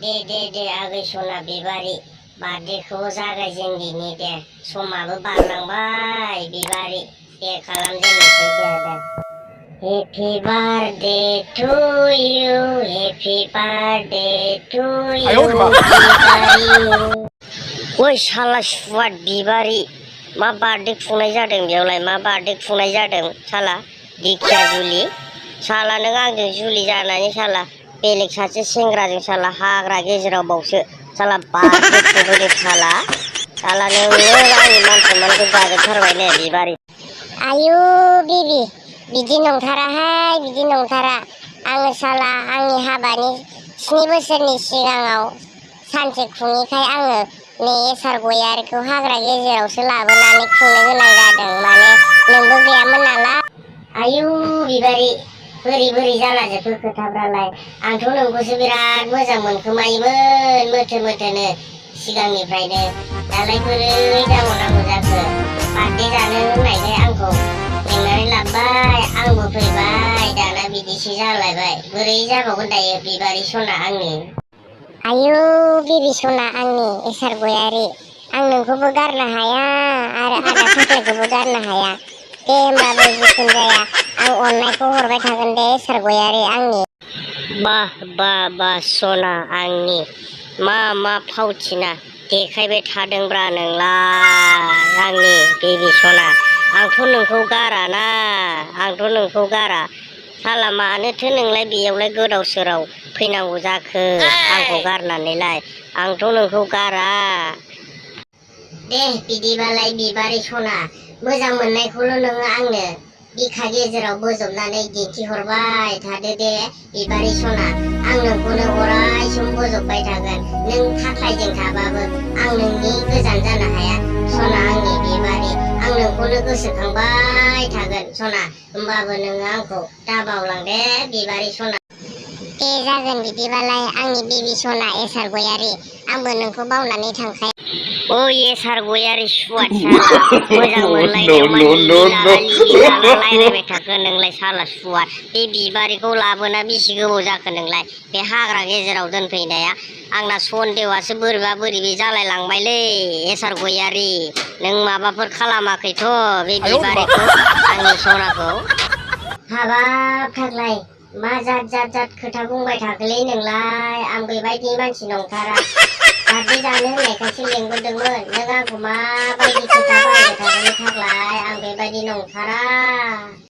दे आगै सना बिबारि बार्थडेखौ जागायजेनदिनि दे समाबो बारलांबाय बिबारि दे खालामजेननोसै दे Happy birthday to you Happy birthday to you बिबारि ओइ साला सुवाद बिबारि मा बार्थडे खुंनाय जादों बेयावलाय मा बार्थडे खुंनाय जादों साला दिखिया जुलि साला नों आंजों जुलि जानानै साला बेलेग सासे सेंग्राजों साला हाग्रा गेजेराव बावसो साला बार्थडे खुंफैदों साला नोङो आंनि मान सन्मानखौ जाजोबथारबाय ने बिबारि आयु बिबि बिदि नंथाराहाय बिदि नंथारा आङो साला आंनि हाबानि 7 बोसोरनि सिगाङाव सानसे खुङिखाय आङो नै एसार गयारिखौ हाग्रा गेजेरावसो लाबोनानै खुंनो गोनां जादों माने नोंबो गैयामोन नालाय आयु बिबारि बोरै जालाजोबखो खोथाफ्रालाय आंथ' नोंखौसो बिराद मोजां मोनखोमायोमोन मोथोनो सिगांनिफ्रायनो दालाय बोरै जाबावनांगौ जाखो बार्थडे जानो होननायखाय आंखौ लेंनानै लाबोबाय आंबो फैबाय दाना बिदिसो जालायबाय बोरै जाबावगोन दायो बिबारि सना आंनि आयु बिबि सना आंनि एसार गयारि आं नोंखौबो गारनो हाया आरो आदा फाग्लाखौबो गारनो हाया दे होमबाबो जिखुनु जाया आं अननायखौ हरबाय थागोन दे एसार गयारि आंनि बाह सना आंनि मा फावथिना देखायबाय थादोंब्रा नोंलाय आंनि बेबि सना आंथ' नोंखौ गारा साला मानोथो नोंलाय बेयावलाय गोदाव सोराव फैनांगौ जाखो आंखौ गारनानैलाय आंथ' नोंखौ गारा दे बिदिबालाय बिबारि सना मोजां मोननायखौल' नोङो आंनो बिखा गेजेराव बोजबनानै दिन्थिहरबाय थादो दे बिबारि सना आं नोंखौनो अराय सम बोजबबाय थागोन नों थाख्लायजों थाबाबो आं नोंनि गोजान जानो हाया सना आंनि बिबारि आं नोंखौनो गोसोखांबाय थागोन सना होमबाबो नोङो आंखौ दाबावलां दे बिबारि सना दे जागोन बिदिबालाय आंनि बेबि सना एसार गयारि आंबो नोंखौ बावनानै थांखाया ओइ एसार गयारि सुवाद साला मोजां मोनलायनायाव मा लिलि लाला रायलायबाय थाखो नोंलाय साला सुवाद बे बिबारिखौ लाबोना बेसे गोबाव जाखो नोंलाय बे हाग्रा गेजेराव दोनफैनाया आंना सन्देहआसो बोरैबा जालायलांबायलै एसार गयारि नों माबाफोर खालामाखैथ' बे बिबारिखौ आंनि सनाखौ हाबाब थाग्लाय मा जात खोथा बुंबाय थाखोलै नोंलाय आं बेबायदि मानसि नंथारा बार्थडे जानो होननायखायसो लेंबोदोंमोन नों आंखौ माबायदि खोथा बाहायबाय थाखोलै थाग्लाय आं बेबायदि नंथारा